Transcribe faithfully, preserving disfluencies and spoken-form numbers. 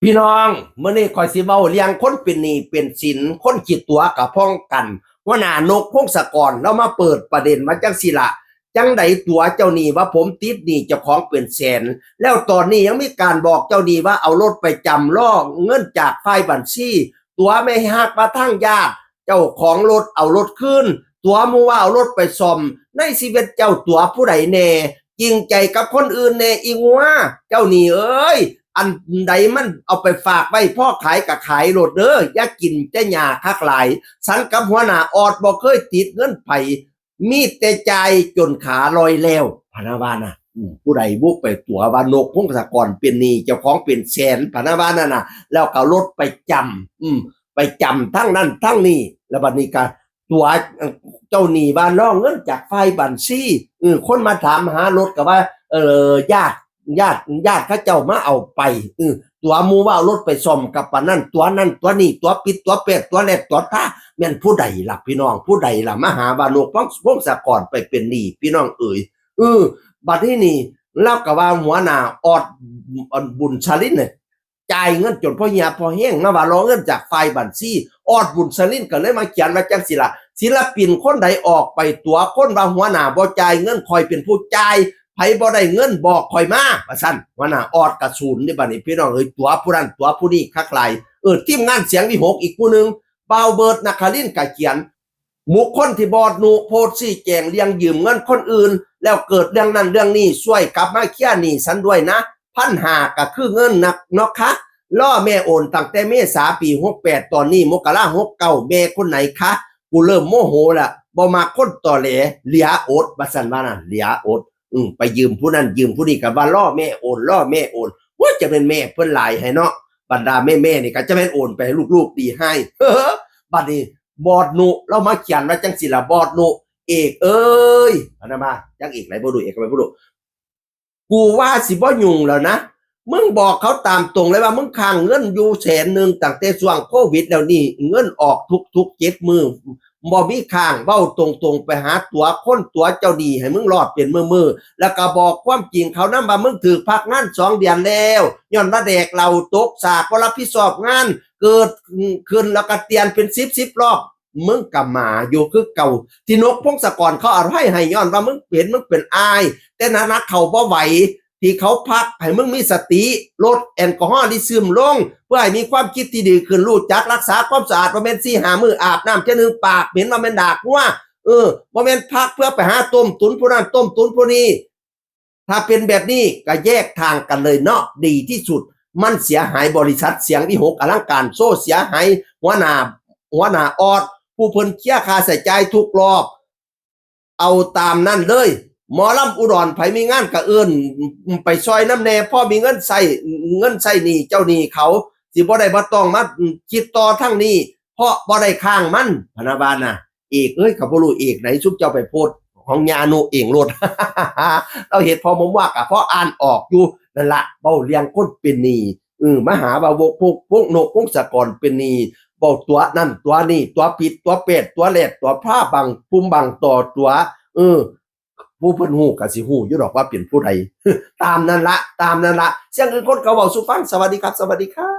พี่น้อง มื้อนี้ข้อยสิเว้าเรื่องคนเป็นหนี้เป็นสิน คนขี้ตั๋วกะพ้องกัน หัวหน้านกพงศกรลาวมาเปิดประเด็นว่าจั่งซี้ละ จั่งใดตั๋วเจ้าหนี้ว่าผมติดหนี้เจ้าของเป็นแสน แล้วตอนนี้ยังมีการบอกเจ้าหนี้ว่าเอารถไปจำรอเงินจากฝ่ายบัญชี ตั๋วแม่ฮักมาทางญาติ เจ้าของรถเอารถคืน ตั๋วหมู่ว่าเอารถไปซ่อม ในชีวิตเจ้าตั๋วผู้ใดแน่ จริงใจกับคนอื่นแน่อีงัว เจ้าหนี้เอ้ย อันใดมันเอาไปฝากไว้พ่อขายกะขายโลดเด้อ อย่ากินแต่หญ้าคักหลาย ฉันกับหัวหน้าออดบ่เคยติดเงินไผ มีแต่จ่ายจนขาลอยแล้ว พะนะว่านะ อืม ผู้ใดบุกไปตั๋วว่านกพงศกรเป็นหนี้เจ้าของเป็นแสน พะนะว่านั่นน่ะ แล้วก็เอารถไปจำ อืม ไปจำทั้งนั้นทั้งนี้ แล้วบัดนี้ก็ตั๋ว เอ่อ เจ้าหนี้ว่ารอเงินจากฝ่ายบัญชี เออ คนมาถามหารถก็ว่า เอ่อ ญาติ ญาติ ญาติเขาเจ้ามาเอาไป เออ ตั๋วหมู่ว่าเอารถไปซ่อมกับปานนั้น ตั๋วนั้นตั๋วนี้ ตั๋วปิดตั๋วแปดตั๋วแลดตั๋วท่า แม่นผู้ใดล่ะพี่น้อง ผู้ใดล่ะมาหาว่านกพงศกรไปเป็นหนี้ พี่น้องเอ๋ย เออ บัดนี้นี่ ลาวก็ว่าหัวหน้าออด บุญชลินเนี่ย จ่ายเงินจนพ่อเหียพ่อแห้งนะ ว่ารอเงินจากฝ่ายบัญชี ออดบุญชลินก็เลยมาเขียนว่าจั่งซี้ล่ะ ศิลปินคนใดออกไปตั๋วคนว่าหัวหน้าบ่จ่ายเงิน ข้อยเป็นผู้จ่าย ไผบ่ได้เงินบอกข้อยมา ว่าซั่น หัวหน้าออดกะสูนนี่ บัดนี้พี่น้องเอ้ย ตั๋วผู้นั้นตั๋วผู้นี้คักหลาย เออ ทีมงานเสียงวิหกอีกผู้หนึ่ง บ่าวเบิร์ด นครินทร์ กะเขียน บุคคลที่บอสนุโพสต์ชี้แจงเรื่องยืมเงินคนอื่น แล้วเกิดเรื่องนั้นเรื่องนี้ ช่วยกลับมาเคลียร์หนี้ฉันด้วยนะ พันห้าก็คือเงินนะเนาะคะ รอแม่โอนตั้งแต่เมษาปีหกแปด ตอนนี้มกราหกเก้า แม่คนไหนคะ กูเริ่มโมโหละ บ่มักคนตอแหล เหลืออด ว่าซั่นว่านั่น เหลืออด อืม ไปยืมผู้นั้นยืมผู้นี้ก็ว่ารอแม่โอน รอแม่โอน ว่าจะเป็นแม่เพิ่นหลายให้เนาะ บรรดาแม่ๆนี่ก็จะแม่นโอนไปให้ลูกๆดีให้ บัดนี้บอสนุลาวมาเขียนว่าจั่งซี้ล่ะ บอสนุ เอกเอ้ย พะนะว่า จักเอกไหนบ่รู้ เอกไหนบ่รู้ กูว่าสิบ่ยุ่งแล้วนะ มึงบอกเขาตามตรงเลยว่ามึงค้างเงินอยู่แสนหนึ่งตั้งแต่ช่วงโควิดแล้วนี่ เงินออกทุกๆเจ็ดมื้อ บ่มีค้าง เว้าตรงๆ ไปหาตั๋วคนตั๋วเจ้าหนี้ให้มึงรอดเป็นมื้อๆ แล้วก็บอกความจริงเขานำว่ามึงถูกพักงานสองเดือนแล้ว ย้อนว่าแดกเหล้าตกสาก บ่รับผิดชอบงาน เกิดขึ้นแล้วก็เตียนเป็นสิบสิบรอบ มึงก็หมาอยู่คือเก่า ที่นกพงศกรเขาอภัยให้ย้อนว่ามึงเห็นมึงเป็นอ้าย แต่หนักๆเข้าบ่ไหว ที่เขาพักให้มึงมีสติ ลดแอลกอฮอลิซึมลง เพื่อให้มีความคิดที่ดีขึ้น รู้จักรักษาความสะอาด บ่แม่นสี่ห้ามื้ออาบน้ำเทื่อหนึ่ง ปากเหม็น บ่แม่นดากงัว เออ บ่แม่นพักเพื่อไปหาต้มตุ๋นผู้นั้นต้มตุ๋นผู้นี้ ถ้าเป็นแบบนี้ก็แยกทางกันเลยเนาะ ดีที่สุด มันเสียหายบริษัทเสียงวิหกอลังการโชว์ เสียหายหัวหน้า หัวหน้าออด ผู้เพิ่นเคลียร์ค่าใช้จ่ายทุกรอบ เอาตามนั่นเลย หมอลำอุดรไผมีงานก็เอิ้นไปซอยนำแหน่ พอมีเงินใช้ เงินใช้หนี้เจ้าหนี้เขา สิบ่ได้บ่ต้องมาคิดต่อทางนี้ เพราะบ่ได้ค้างมัน พะนะว่านะ เอกเอ้ย ก็บ่รู้เอกไหน ซุมเจ้าไปโพสต์ของญาโนเองโลด ลาวเฮ็ดพอมมว่าก็พออ่านออกอยู่ นั่นละ เว้าเรื่องคนเป็นหนี้ เออ มาหาว่าพวก พวก พวกนกพงศกรเป็นหนี้ เว้าตั๋วนั่นตั๋วนี่ ตั๋วปิดตั๋วแปดตั๋วแลดตั๋วพาบัง ภูมิบังต่อตั๋ว เออ ผู้เพิ่นฮู้ก็สิฮู้อยู่ดอกว่าเป็นผู้ใด ตามนั่นละ ตามนั่นละ เสียงอื่นคนก็เว้าสู่ฟัง สวัสดีครับ สวัสดีครับ